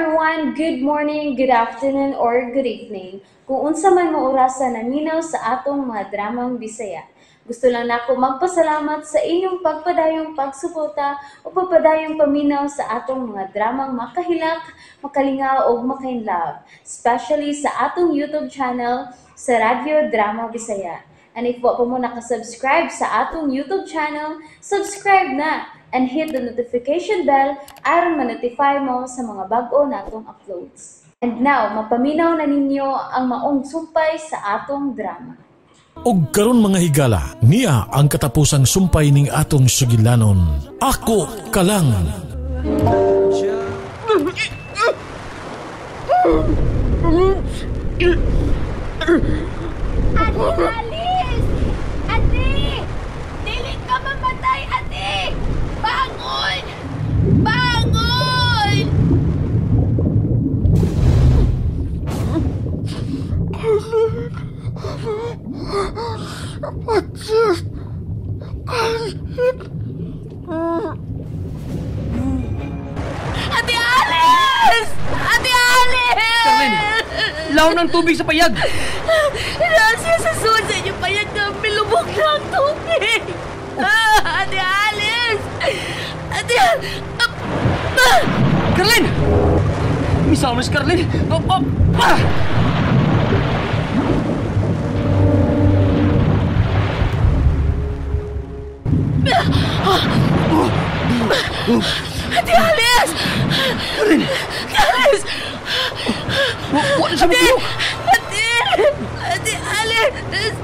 everyone! Good morning, good afternoon, or good evening. Kung unsa man mo orasa naminaw sa atong mga dramang Bisaya. Gusto lang nako magpasalamat sa inyong pagpadayong pagsuporta o pagpadayong paminaw sa atong mga dramang makahilak, makalingaw o makainlove, especially sa atong YouTube channel sa Radyo Drama Bisaya. And if wa pa mo nakasubscribe sa atong YouTube channel, subscribe na and hit the notification bell aron ma-notify mo sa mga bag-o natong uploads. And now, mapaminaw na ninyo ang maong sumpay sa atong drama. Og karon mga higala, niya ang katapusang sumpay ning atong sugilanon. Ako ka lang. Ate Alice! Ate! Dili ka mamatay, ate! Bangon! Bangon! Ate Alice! Ate Alice! Carlene! Law ng tubig sa payag! Nasa sa suod sa inyong payag na milubog na ang tubig! Ate Alice! Ate... Carlene! Misaw na si Carlene! Ate Alice! Carlene! Ate Alice! Wala sa mga Ate! Ate Alice!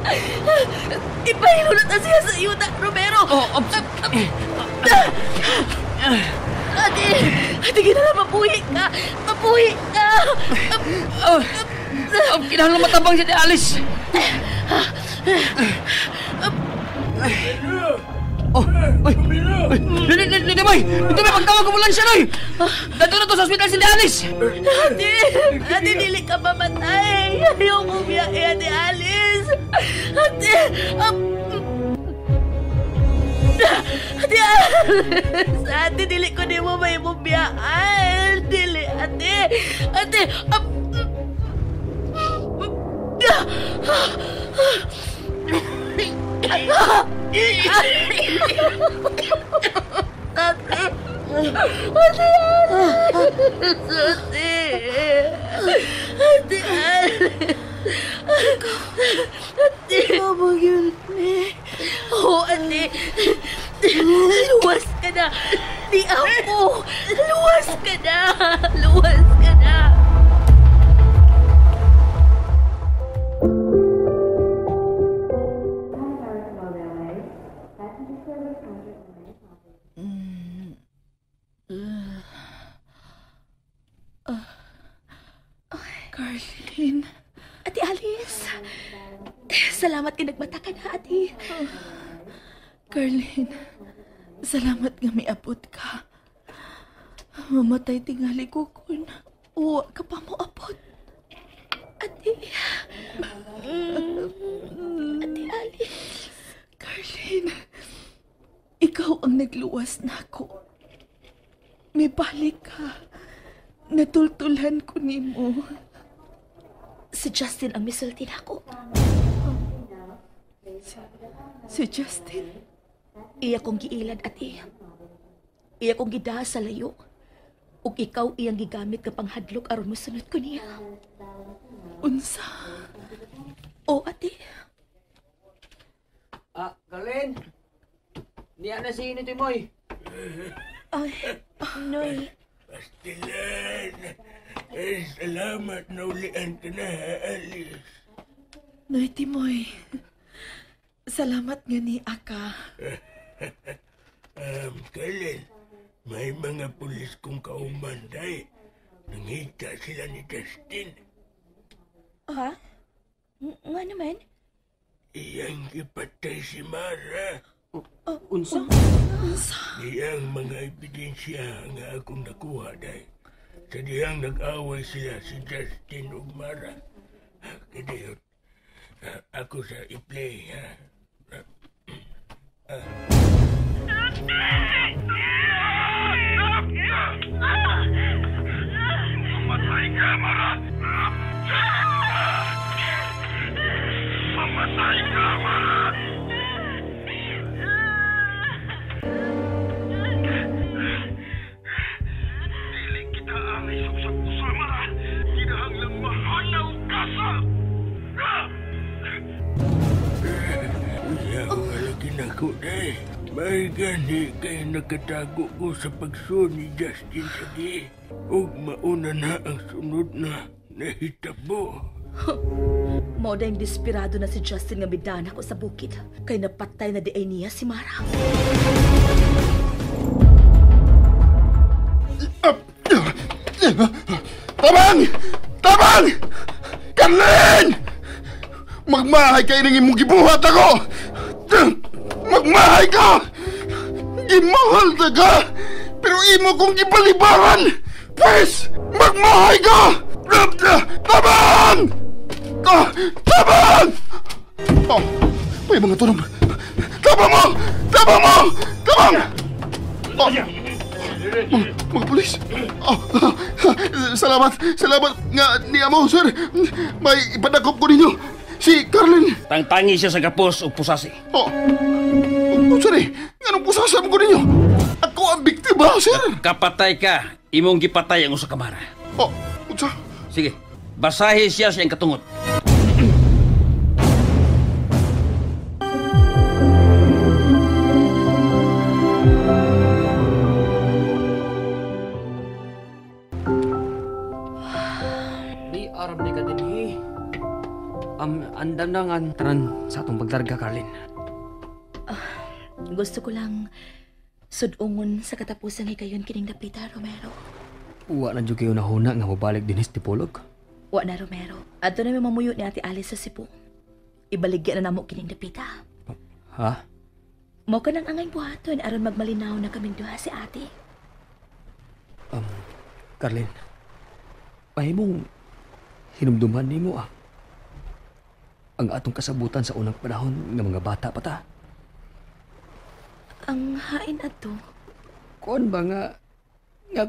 Ipahilunot na siya sa iyo, Romero! Ate! Ate, kinala, mapuhi ka! Mapuhi ka! Kinahanglan matabang si Ate Alice! Oh, oy! Dito, boy! Dito, boy! Pagtawag ko mula siya, noy! Dito na to sa hospital si Ate Alice! Ate! Ate, dili ka mamatay! Ayaw mo biyahe, Ate Alice! Ate! Ate Alice! Ate, dili ko di mo may bubiyaan! Dili, ate! Ate! Ate! Ate Alice! Ate! Ate Alice! Ate! Ikaw ba yun, ni? Oo, ate! Luwas ka na! Di ako! Luwas ka na! Luwas ka na! Carlene. Ate Alice, salamat ka nagmata ka na, ate. Carlene, salamat nga may abot ka. Mamatay tingali ko kun uwa ka pa mo abot. Ate. Ate Alice. Carlene, ikaw ang nagluwas na ako. May balik ka. Natultulan ko nimo. Si Justin ang misulti nako. Si Justin? Iya kong giilad, ate. Iya kong gidaha sa layo. Ug ikaw iyang gigamit ka panghadlok aron mosunod ko niya. Unsa? O, ate. Carlene! Niya na si Timoy. Ay, Noy. Pastilan! Eh, salamat na ulian ka na, Alice. Noy, Timoy. Salamat nga ni Aka. Carlene, may mga pulis kong kaumanday. Nangita sila ni Justin. Ha? Nga naman? Iyang ipatay si Mara. Unsa? Unsa? Iyang mga ebidensya nga akong nakuha dahil. Sa dihang nag-away sila si Justin ug Mara. Kaya ako sa i-play, ha? Lagi na ko, day. May gani kay nakatago ko sa pagsuon ni Justin Sagi. Ug mauna na ang sunod na nahitabo. Mao dayong desperado na si Justin nga bidana ko sa bukid. Kay napatay na di ay niya si Mara. Tabang! Tabang! Carlin! Magmahay kay ning imong gibuhat ako! Magmahay ka! Gimahal ta ka! Pero imo kong gibalibaran! Pwes! Magmahay ka! Tabang! Tabang! Oh, may mga tunog. Tabang mo! Tabang mo! Tabang! Oh. Mga pulis! Oh, salamat! Salamat nga niya mo, sir! May ipadakop ko ninyo! Si Carlin! Tangtangi siya sa gapos o pusasi. Oh, sir eh! Anong pusasa mo ko ninyo? Ako ang biktima, sir! Kapatay ka! Imong gipatay ang usa ka mara. Oh, unsa? Sige, basahi siya sa iyang katungot. Di aram ni ka din eh. Andam na nga tanan sa atong paglarga, Carlin. Gusto ko lang sudungon sa katapusan ni kayon kining dapita, Romero. Wa na jud kayo nahuna nga mobalik dinis Tipolog. Wa na, Romero. Adto na may mamuyo ni Ate Alice sa Cebu. Ibaligya na namo kining dapita. Ha? Mao ka nang angay buhaton aron magmalinaw na kaming duha si Ate. Carlin, mahimong hinumduman nimo ang atong kasabutan sa unang panahon ng mga bata pa ta. Ang hain ato? Kuan ba nga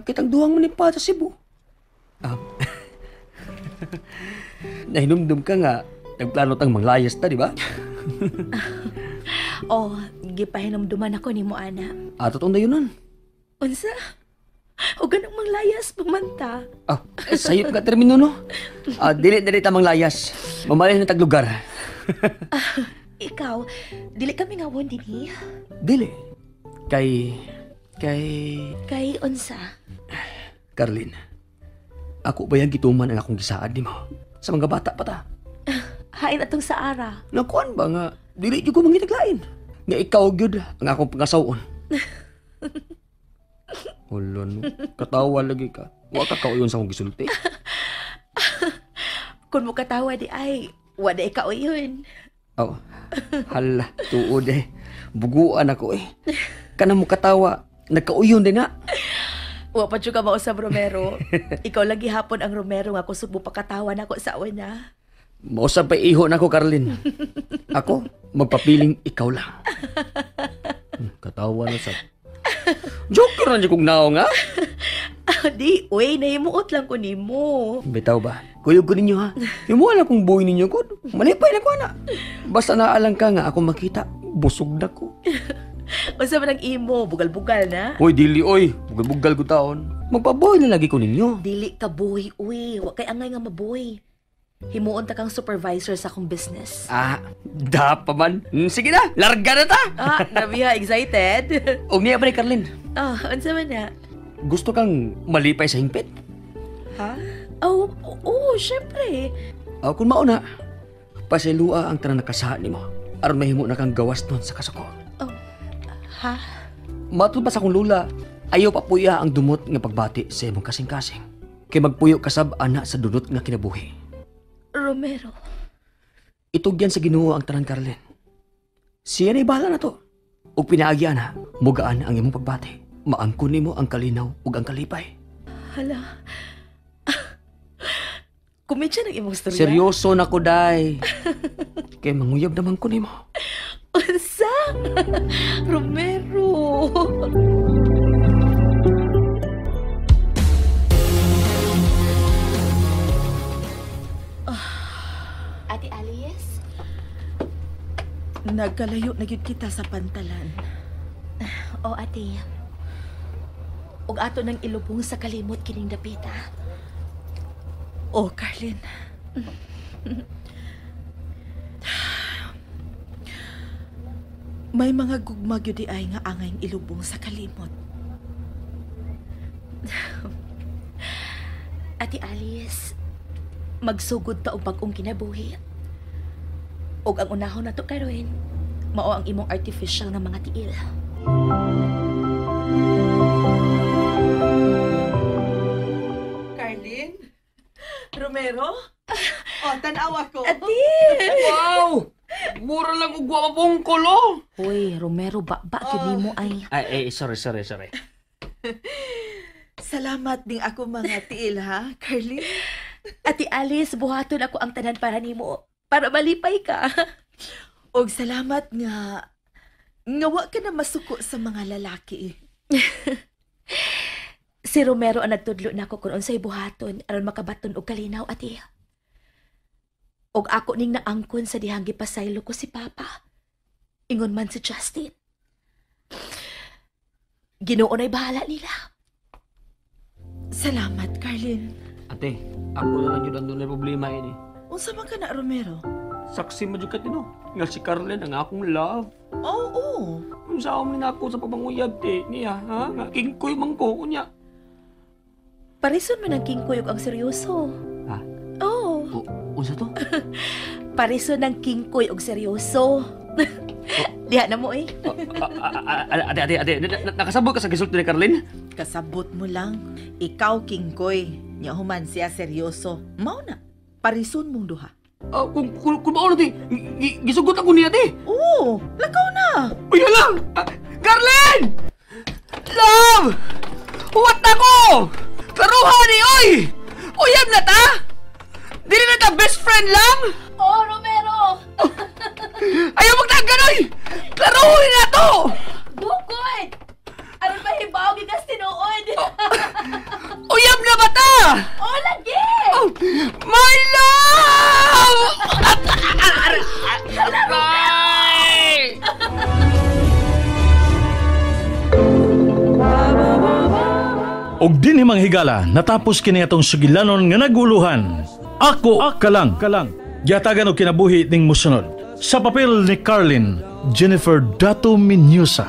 kitang duhang manipa sa Cebu? Nahinumdum ka nga, nagplano tang manglayas ta, di ba? Oh, gipahinumduman ako ni mo, ana. Ato tong dayon nun. Unsa? O ganang manglayas, pamanta. Sayop ka termino, no? Dili na ta manglayas. Mamalay na taglugar. Ikaw, dili kami ngawon dinhi. Dili. Kay Kay unsa? Carlin, ako ba yung gituman ang akong gisaad nimo? Sa mga bata pa ta. Hain atong sa ara. Nakuan ba nga, dili jud ko mangitaglain. Nga ikaw gyud ang akong pangasawon. Hala no, katawa lagi ka. Wa ka kauyon sa akong gisulti. Kung mo katawa di ay, wa di kauyon. Oh, hala, tuod eh. Buguan ako eh. Kanang mo katawa, nagkauyon din na. Wa pa jud ka mausab, Romero. Ikaw lagi hapon ang Romero nga kusog mo pakatawa nako sa una. Mausab pa iho nako, Carlin. Ako, magpapiling ikaw lang. Katawa na sa... Joker na dyan kong naong, ha? Di, uy, nahimuot lang ko nimo. Bitaw ba? Kuyog ko ninyo, ha? Himuha lang kong buhay ninyo ko. Malipay na ko, na. Basta naalang ka nga ako makita, busog na ko. Unsa man ang imo, bugal-bugal na? Uy, dili, uy. Bugal-bugal ko taon. Magpabuhay na lagi ko ninyo. Dili ka buhay, uy. Wa kay angay nga mabuhay. Himuon ta kang supervisor sa akong business. Da pa man. Sige na, larga na ta. Grabe ha, excited. Og niya pa ni Carlin. Unsa man na? Gusto kang malipay sa hingpit? Ha? Oh, syempre. Kung mauna, pasilua ang tanan nakasahan nimo. Aron mahimo na kang gawas nun sa kasuko. Oh, ha? Matud ba sa akong lula, ayaw papuya ang dumot nga pagbati sa imong kasing-kasing. Kay magpuyo kasab ana sa dunot nga kinabuhi. Romero. Itugyan sa Ginoo ang tanan, Carlin. Siya na'y bahala na to. Ug pinaagyan na, mugaan ang imong pagbati. Maangkon nimo ang kalinaw ug ang kalipay. Hala. Kumidya ng imong storya. Seryoso na ko, day. Kay manguyab naman ko nimo. Unsa? Romero. Ate Alice? Nagkalayo na gyud kita sa pantalan. O, ate. Ug ato nang ilubong sa kalimot kining dapita. O, Carlin. May mga gugma gyud di ay nga angay ilubong sa kalimot. Ate Alice, magsugod ta og bag-ong kinabuhi. Og ang unahon nato karon, mao ang imong artificial nga mga tiil. Carlin? Romero? Oh, tan-awa ko. Ate! Wow! Mura lang og wa mabungkol, oh. Uy, Romero, ba gyud nimo ay. Ay, sorry, sorry, sorry. Salamat ding ako mga tiil, ha, Carlin? Ate Alice, buhaton ako ang tanan para nimo. Para malipay ka. Og salamat nga wa ka na masuko sa mga lalaki. Si Romero ang nagtudlo nako kung unsay buhaton aron makabaton og kalinaw, ate. Og ako ning naangkon sa dihang gipasaylo ko si Papa. Ingon man si Justin. Ginoo na'y bahala nila. Salamat, Carlin. Ate, ako na lang yun ang dunay problema ini. Unsa man ka na, Romero? Saksi mo jud ka tino. Nga si Carlin ang akong love. Oo, oo. Unsa man nako sa pamanguyab te niya, ha? Nga kingkoy man ko unya. Parison man ang kingkoy ug ang seryoso. Ha? Oo. Unsa to? Parison ng kingkoy og seryoso. Diha na mo eh. Ate, ate, ate, nakasabot ka sa gisulti ni Carlin? Kasabot mo lang. Ikaw, kingkoy. Nya human siya seryoso. Mao na. Parison mong duha. Kung mao na, te, gisugot ako niya, te. Oo, lakaw na. Uy, hala! Carlin! Love! Huwat na ko! Klaruha ni, oy! Uyab na ta! Dili na ta best friend lang? Oh, Romero! Ayaw magtanggan, oy! Klaruhin na to! Bukod! Aron mahibaw gikas tinuod. Uyab na ba ta? Oh, lagi! Oh, my love! Aray! Og dinhi mga higala, natapos kini atong sugilanon nga naguluhan. Ako ka lang. Giatagan og kinabuhi ning mosunod. Sa papel ni Carlin, Jennifer Dato Minyusa.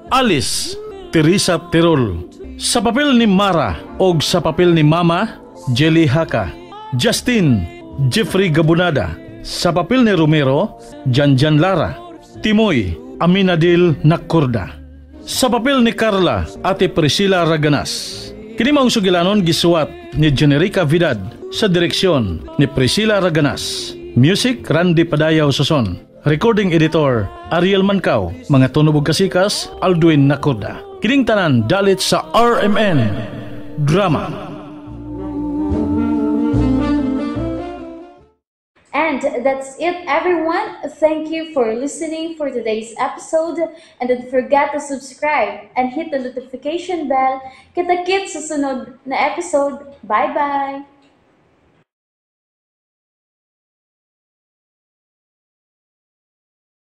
Alice, Teresa Tirol. Sa papel ni Mara og sa papel ni Mama, Jelly Haka. Justin, Jeffrey Gabunada. Sa papel ni Romero, Janjan Lara. Timoy, Aminadil Nakurda. Sa papel ni Carla, Ate Priscilla Raganas. Kini maong sugilanon gisuwat ni Generica Vidad sa direksyon ni Priscilla Raganas. Music, Randy Padayaw Soson. Recording editor, Ariel Mancao. Mga tunog ug kasikas, Aldwin Nakurda. Kining tanan dalit sa RMN Drama. And that's it, everyone. Thank you for listening for today's episode. And don't forget to subscribe and hit the notification bell. Kita-kits sa sunod na episode. Bye-bye!